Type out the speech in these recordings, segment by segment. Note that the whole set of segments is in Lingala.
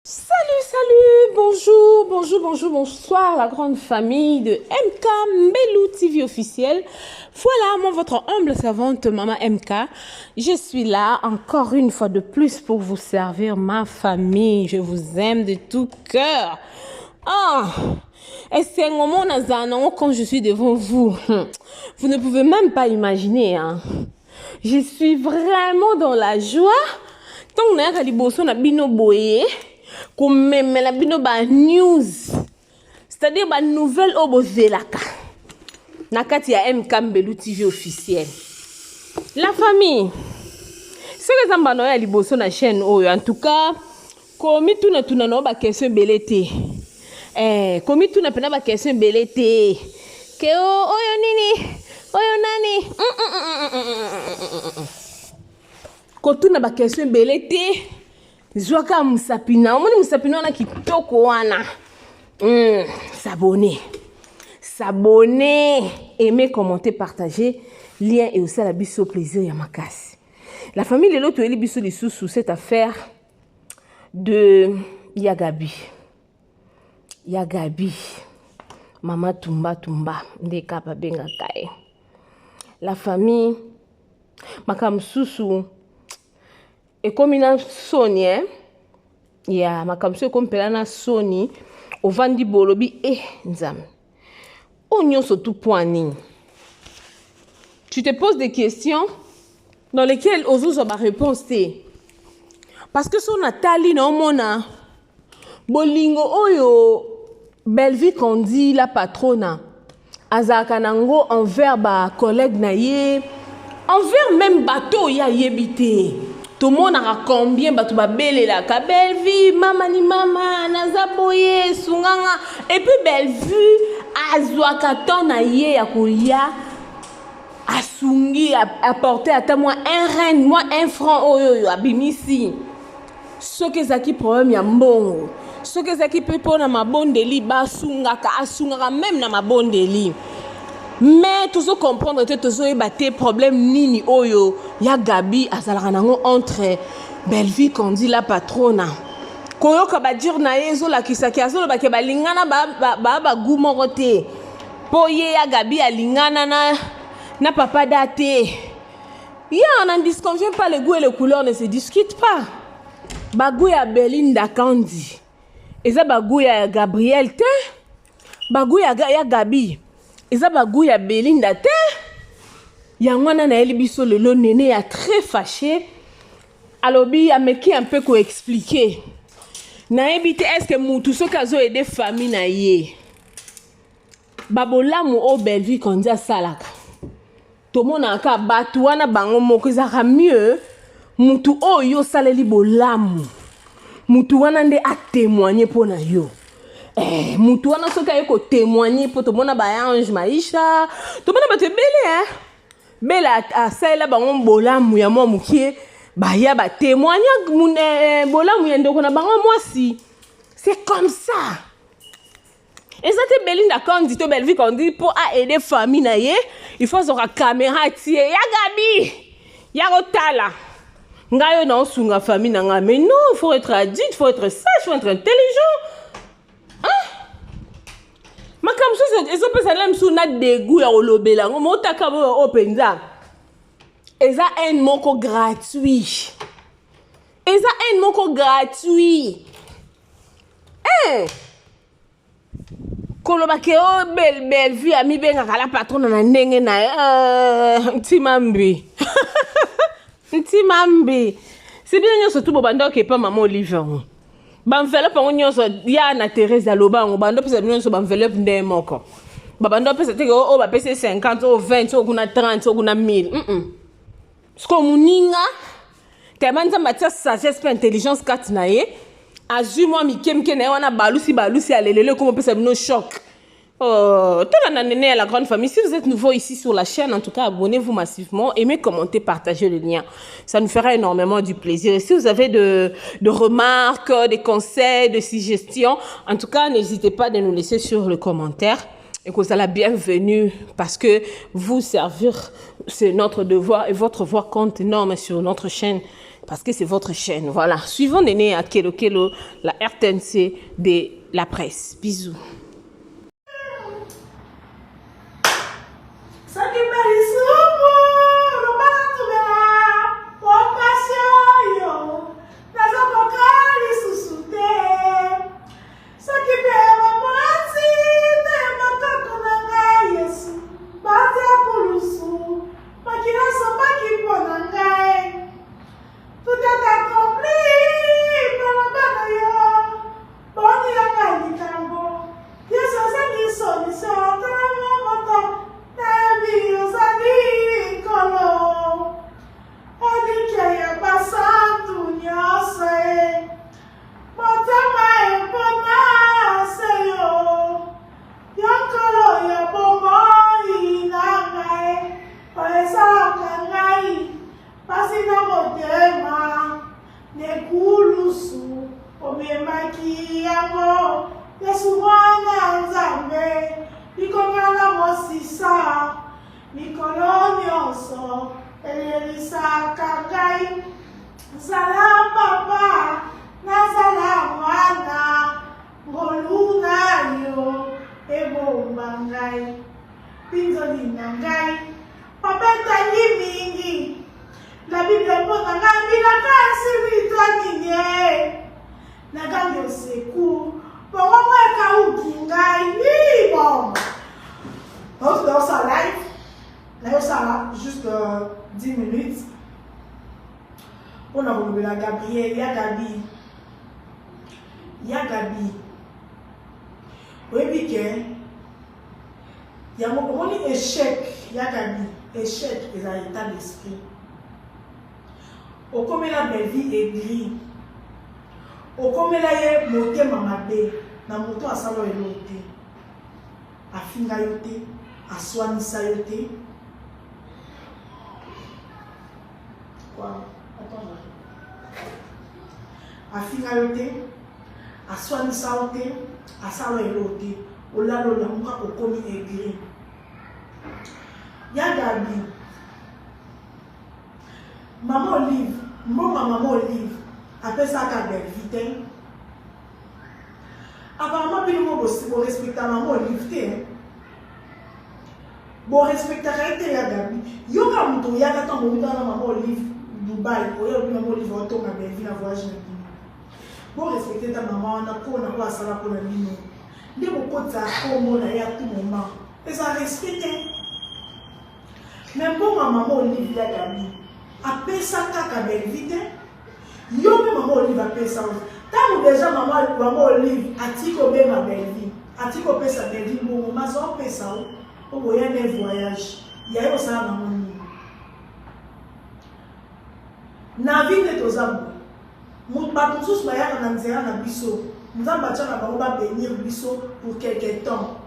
Salut, salut, bonjour, bonjour, bonjour, bonsoir, la grande famille de MK Mbelou TV officiel. Voilà, moi, votre humble servante, Maman MK. Je suis là encore une fois de plus pour vous servir, ma famille. Je vous aime de tout cœur. Ah, et c'est un moment quand je suis devant vous. Vous ne pouvez même pas imaginer, hein. Je suis vraiment dans la joie. Ntango nayaka liboso na bino boye komemela bino ba news, c'est-à-dire ba nouvelle oyo bozelaka na kati ya MK Mbelu TV officiel. La famille, soki eza mbano ya liboso na chaîne oyo, en tout cas komitunatuna na yo baquestion ebele te, komituna mpena baquestion ebele te ke oyo nini, oyo nani. Kotuna baquestion ebele te, zwaka mosapi na omoni mosapi na wana kitoko wana, s'abonner, s'abonner, aimer, commenter, partager lien et osala biso plaisir ya makasi. La famille, lelo toyeli biso lisusu cette affaire de Ya Gabi, Ya Gabi, mama tumba tumba nde kaka babengaka ye. La famille, makambo mosusu ekomi na soni, eh? Ya makambo mosusu ekomi mpela na soni. Ovandi bolobi e Nzambe, oyo nyonso tu point nini? Tu te poses des questions dans lesquelles ozozwa baréponse te, parce que so natali na omona bolingo oyo Bellevue Kondi la patrona azalaka nango envers bacollègue na ye, envers même bato oyo ayebi te. Tomonaka combien bato babelelaka Bellevue: "Mama ni mama, naza boye, sunganga." Et puis Bellevue azwaka temps na ye ya kolia, asungi, apporte ata mwa un rand, mwa un franc oyo oyo abimisi. Soki ezalaki problème ya mbongo, soki ezalaki mpe mpona mabondeli, basungaka, asungaka même na mabondeli. Mais tozocomprendre te, tozoyeba te problème nini oyo ya Gabi azalaka nango entre Bellevue Kondi la patrona. Koyoka badire na ye ezolakisaki, azolobaki balingana baa bagu moko te, mpo ye ya Gabi alingana na papa da te. Ya on n'en disconvient pas, le goût et les couleurs ne se discutent pas. Bagoût ya Belinda Kandi eza bagoût ya Gabriel te, bagoût ya Gabi eza bagoût ya Belinda te. Yango wana nayeli biso lelo nene ya très fâché. Alobi ameki un peu koexpliquer. Nayebi te, est-ce mutu soki azoaider famille na ye, babolamu oyo Bellevue Kondi asalaka, tomonaka bato wana bango moko, ezalaka mieux mutu oyo osaleli bolamu, mutu wana nde atémoigne mpo na yo. Mutu wana soki aye kotémoigne, mpo tomona baange Maisha, tomona bato ebele, eh? Bela asalela bango bolamu ya mwa mokie, baya batémoigne bolamu ya ndeko na bango mwasi. C'est comme ça. Eza te Belinda Kandi to Bellevue Kandi mpo aide famille na ye, il faut azwaka caméra, atie ya Gabi ya kotala ngai oyo naosunga famille na ngai. Mais non, faut être adulte, faut être sage, faut être intelligent, hein? Makambo mosusu ezopesa na mosusu na dégoût ya kolobela yango. Motaka boyo oyo mpenza eza haine moko gratuit, eza haine moko gratuit, eh! Koloba ke o Bellevue amibengaka la patrona na ndenge na ye, ntima mbi, ntima mbi. Si bino nyonso tu bobanda okepa mama Olive, yango baenveloppe yango nyonso ya na Therese aloba yango, banda opesa bino nyonso baenveloppe nde moko, babanda opesa teke oyo bapesi 50, oyo 20, oyo kuna 30, oyo kuna 1000. Sikoyo moninga tema, Nzambe atia sagesse mpe intelligence kati na ye, azwi mwa mike mike na ye wana, balusi balusi, alelelo ekoma opesa bino choc. Oh, tolanda nene à la grande famille. Si vous êtes nouveau ici sur la chaîne, en tout cas, abonnez-vous massivement, aimez, commentez, partagez le lien. Ça nous fera énormément du plaisir. Et si vous avez de remarques, des conseils, des suggestions, en tout cas, n'hésitez pas de nous laisser sur le commentaire. Et que vous êtes la bienvenue, parce que vous servir, c'est notre devoir et votre voix compte énorme sur notre chaîne. Parce que c'est votre chaîne. Voilà. Suivons Néné à Kelo Kelo, la RTNC de la presse. Bisous. Okomela Bellevue aigri, okomela ye motema mabe na moto asala yo eloko te, afinga yo te, aswanisa yo te. Quoi? Attends, j'arrive. Afinga yo te, aswanisa yo te, asala yo eloko te, olala olamuka okomi aigri. Ya Gaby, Maman Olive, mbongo ya maman Olive apesaka Bellevue te. Apparemment bino mo bo respecta maman Olive te. Bo respectaka ye te ya Gabi. Yo ka moto oyaka ntango owutaka na maman Olive Dubai, oya obi maman Olive otonga Bellevue na voyage na bino. Bo respecte ta maman wana mpo na oyo asala mpo na bino. Nde bokotisa kombo na ye à tout moment. Eza respect te. Mais mbongo ya maman Olive ya Gaby apesa kaka Bellevue te yo mpe maman Olive apesa yo ntango deja maman maman Olive atiki kobenga Bellevue atiki kopesa Bellevue mbongo maza opesa yo mpo boya ne voyage ya ye osala nango nini na vie nde toza boye bato mosusu bayaka na nzela na biso nzambe atyaka bango babenir biso pour quelque temps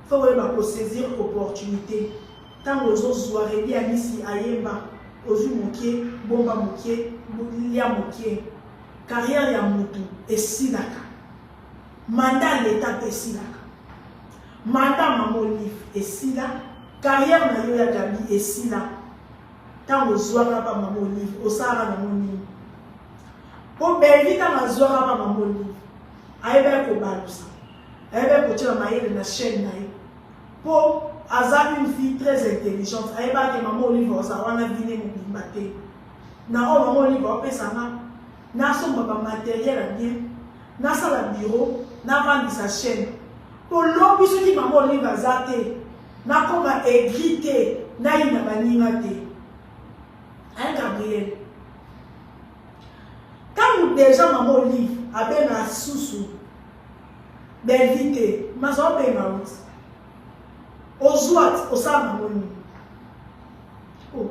fo koyeba kosaisir opportunité Tango ozo zua Reddy Amisi ayemba ozui mokie bomba mokie lia mokie carrière ya mutu esilaka mandat ya l'etat pe esilaka mandat ya maman olive esila carrière na yo ya Gaby esila tango ozuaka pa maman olive osalaka nango nini po Bellevue tango azuaka pa maman olive ayebaki kobalusa ayebaki kotiela mayele na chaîne na ye Po aza une fille très intelligente ayebaka ke maman olive akozala wana vie ne mobimba te na oyo maman olive aopesa nga nasomba ba materiel ya bien nasala bureau navandisa chaîne po lobi soki maman olive aza te nakoma aigri te nayina baninga te hein Gabriel ntango deja maman olive abenga susu Bellevue te mas obenga yo ti ozua ti osala bango nini oh.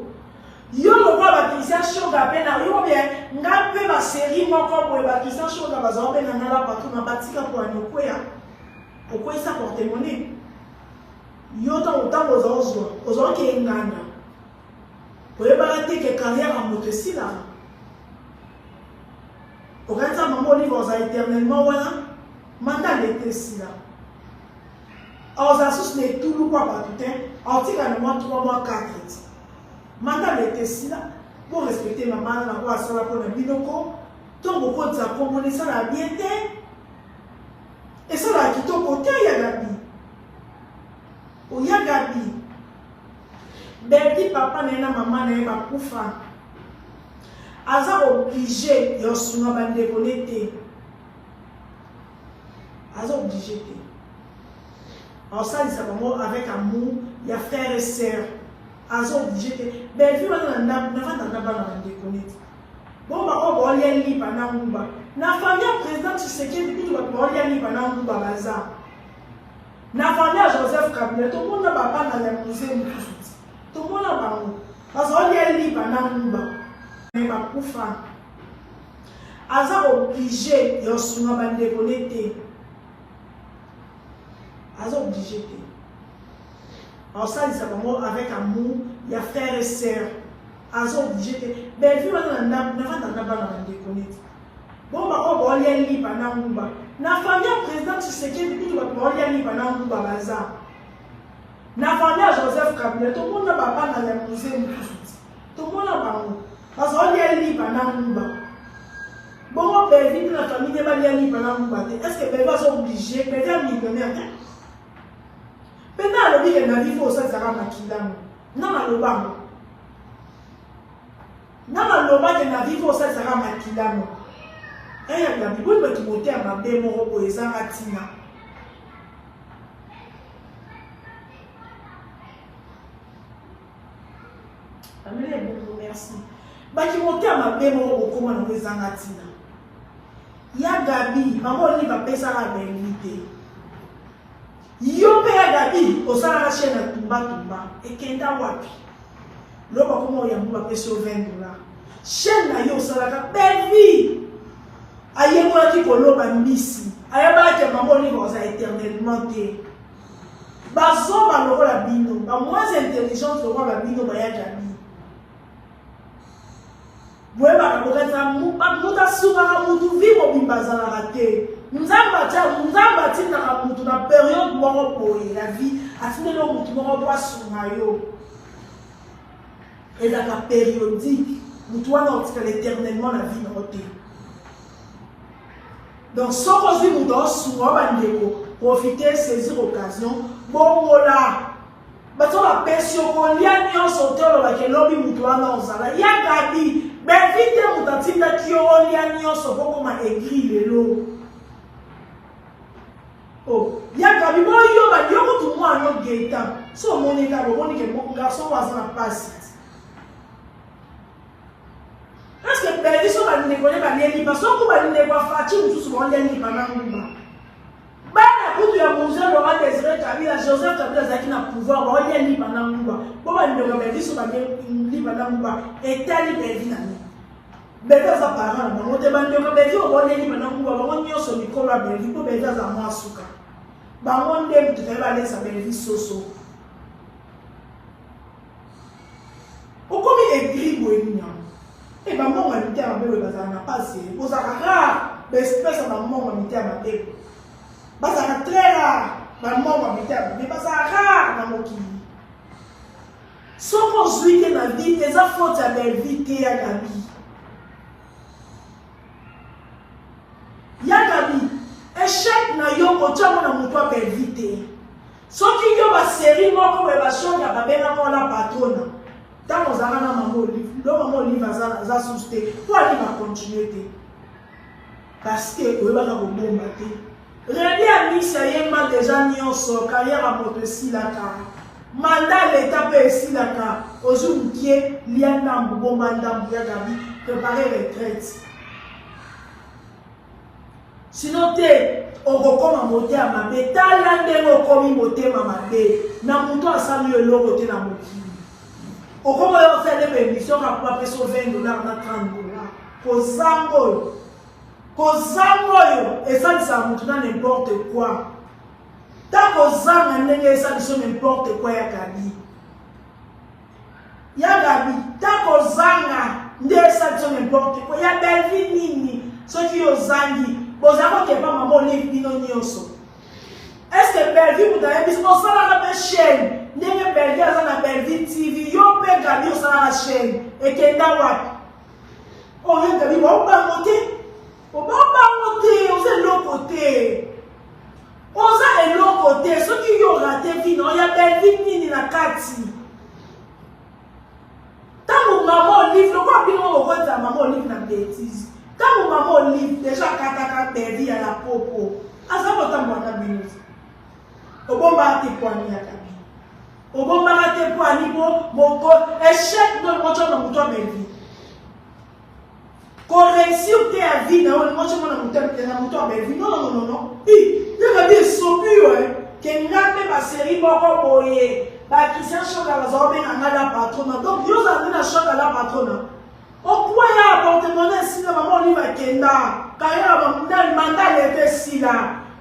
yo lokola ba Christian Shoga pe na yo bien nga pe ba série moko boye ba Christian Shoga bazala pe na nga la patron na batika po ani okweya okweyisa porte monnaie yo ntango ntango oza ozwa ozwa okeye nganda oyebaka te ke carrière ya moto esilaka Okanisa maman Olive oza eternellement wana mandat leta esila ozala susu na etuluku ya bato te aotika na mwa 3 mwa 4 ti mandat leta esila. Bo respecter mama wana na oyo asala mpo na bino ko. Ntango bokotisa nkombo na esalaka bien te. Esalaka kitoko te ya Gabi. Oya Gabi. Berdi papa na ye na mama na ye bakufa. Aza oblige ya osunga bandeko ne te. Aza oblige te. Aosalisa bango avec amour ya frère et sœur. Aza oblige te. Bellevue wana na ndako navanda na bana bandeko neti. Bon ba oyo baolia lipa na nguba. Na famille ya président Tshisekedi kutu bato baolia lipa na nguba baza. Na famille ya Joseph Kabila tomona ba bana ya musée mosusu ti. Tomona bango bazolia lipa na nguba. Mais bakufa. Aza oblige ya osunga bandeko ne te. Aza oblige te. Aosalisa bango avec amour ya frère et sœur. Aza oblige te. Bellevue wana na ndako navanda na bana bandeko neti. Bon ba oyo baolia lipa na nguba. Na famille ya président Tshisekedi kutu bato baolia lipa na nguba baza. Na famille ya Joseph Kabila tomona ba bana ya musée mosusu ti. Tomona bango bazolia lipa na nguba. Bongo Bellevue mpe na famille ne balia lipa na nguba te. Est-ce que Bellevue aza oblige? Bellevue ya millionnaire te. Mpe na alobi ke na vie faut osalisaka makila ngo. Nga naloba ngo. Nga naloba ke na vie faut osalisaka makila ngo. Eya Gabi, boni bato motema mabe moko boye ezanga ntina. Amela ebongo merci. Baki motema mabe moko bokoma nango ezanga ntina. Ya Gabi, mama Olive apesaka Bellevue te. Yo mpe ya Gabi osalaka chaîne ya tumba tumba ekenda wapi? Lelo bakoma oyambo bapesi yo 20 dollars. Chaîne na yo osalaka Bellevue ayekolaki koloba mbisi ayebaki ya mama Olive akozala éternellement te. Bazoba lokola bino, ba moins intelligente lokola bino ba ya Gabi. Boyebaka bokanisa moto asungaka mutu vie mobimba azalaka te. Nzambe atia Nzambe atindaka mutu na periode moko boye ya vie, atindeli yo mutu moko po asunga yo. Ezalaka periodique, mutu wana otikala éternellement na vie na yo te. Donc soki ozwi moto aosunga yo bandeko, profite, saisir occasion, bongola. Bato bapesi yo kolia nyonso te olobaki elobi moto wana ozala ya Gabi Bellevue te moto atindaki yo olia nyonso po okoma aigri lelo. Oh, ya Gabi boyo ba yo kutu mwana yo Gaëtan so omoni kaka omoni ke garçon oyo aza na pasi. Est-ce que Bellevue so bandeko ne balie lipa soko bandeko ya Fatshi mosusu baolia lipa na nguba bana kutu ya Mzee Laurent Desire Kabila Joseph Kabila azalaki na pouvoir baolia lipa na nguba bo bandeko ya Bellevue so balie lipa na nguba etali Bellevue na nini Bellevue aza parent na bango te bandeko ya Bellevue oyo baolia lipa na nguba bango nyonso mikolo ya Bellevue mpo Bellevue aza mwa suka bango nde moto ezali balesa Bellevue soso Okomi aigri boye nini yango? Eh ba mbongo ya mitema mabe boye bazalaka na pasi eh. Bozalaka rare ba espèce ya ba mbongo ya mitema mabe boye. Bazalaka très rare ba mbongo ya mitema mabe bazalaka rare na mokili. Soki ozwi te na vie eza faute ya Bellevue te ya Gaby. Ya Gaby, echec na yo kotia ngo na mutu ya Bellevue te. Soki yo ba serie moko boye ba shoga ba bengaka yo la patrona tango ozalaka na mama Olive, lelo mama Olive aza aza susu te po alingi ba continuer te parce que oyebaka kobomba te. Reddy Amisi ayemba dejà nionso, carrière ya moto esilaka, mandat ya l'etat pe esilaka, ozui mukie lia ndambu bomba ndambu ya Gaby preparer retraite. Sinon te okokoma motema mabe. Tala ndenge okomi motema mabe na moto asali yo eloko te na mokili. Okoma yo osala nde ba emission kaka po bapesa yo 20 dollars na 30 dollars. Kozanga oyo. Kozanga oyo esalisaka moto na n'importe quoi. Ta kozanga ndenge esalisa yo n'importe quoi ya Gaby. Ya Gaby, ta kozanga nde esali biso n'importe quoi. Ya Bellevue nini soki yo ozangi boza kokepa mama Olive bino nyonso. Est-ce que Bellevue moto ayebi osalaka mpe chaîne ndenge Bellevue aza na Bellevue TV yo mpe Gaby osalaka chaîne. Ekenda wapi? Oyo oh, gabi baobango te. Obaobango te, oza eloko te. Oza eloko te. Soki yo rate vie na ya Bellevue nini na kati? Ntango mama Olive, lokola bino moko bokoyebisa mama Olive na betise. Ntango mama Olive deja akataka Bellevue ya la popo, aza kotambola na bino te. Obombaka te poani ya Gabi. Obombaka te poani bo moko échec no moto na moto ya Bellevue. Ko réussir te ya vie na yo moto na moto na moto ya Bellevue. Non non non non. I, ya Gabi esopi yo eh. Ke nga mpe ba série moko boye. Ba Christian Shoka baza kobenga nga la patrona. Donc yo ozala nde na Shoka la patrona. Okweya porte-monnaie esila mama Olive akenda carrière ya nani mandat leta esila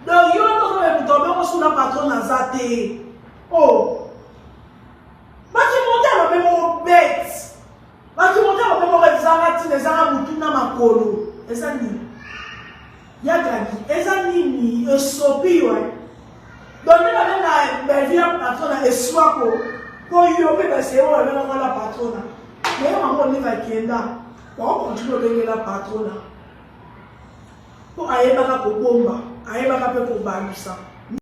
donc yo nde moto abengo suna patron aza te oh bakimote mabe moko bete bakimote mabe moko ezanga ntina ezanga motu na makolo eza nini Ya Gaby eza nini esopi yo hein. Donc nde babenga Bellevue ya patrona eswako po yo pe base oyo babengaka la patrona. Mais yo mama Olive akenda bao continue obengela patrona. Po ayebaka kobomba, ayebaka pe kobalusa.